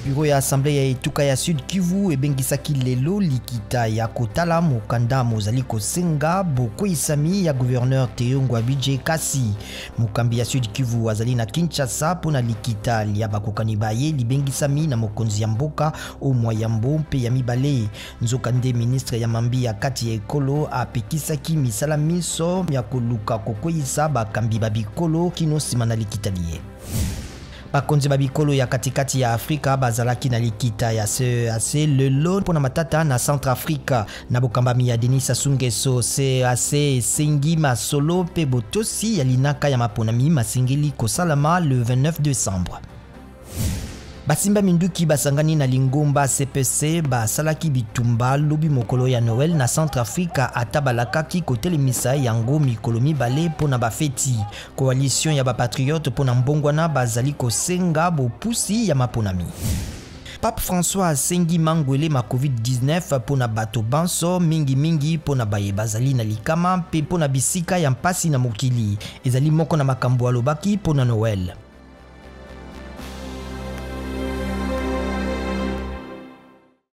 Bureau ya Assemblée ya etuka ya Sud Kivu ebengisaki lelo likita ya kotala mokanda mozali kosenga bokweyisami ya gouverneur Theo Ngwabidje kasi mokambi ya Sud Kivu azali na Kinshasa mpo na likita lya bakokani baye libengisami na mokonzi ya mboka o mwa yambo mpe ya mibale. Nzokande ministre ya mambi ya kati ya ekolo apekisaki misala minso mya koluka kokweyisa bakambi ba bikolo kino nsima na likita liye. Bakonzi ba bikolo ya katikati ya Afrika bazalaki na likita ya CEAC lelo mpo na matata na Centrafrique. Na bokambami ya Denis Sassou Nguesso, CEAC esengi masolo mpe botosi ya linaka ya maponami masengeli kosalama le 29 decembre. Basimba minduki basangani na lingomba CPC basalaki bitumba lobi mokolo ya Noël na Centrafrique ata balakaki kotelemisa yango mikolo mibale mpo na bafeti. Coalition ya bapatriote mpo na mbongwana bazali kosenga bopusi ya maponami. Pape François asengi mangwele ma COVID-19 mpo na bato banso, mingimingi mpo na baye bazali na likama mpe mpo na bisika ya mpasi na mokili. Ezali moko na makambo alobaki mpo na Noël.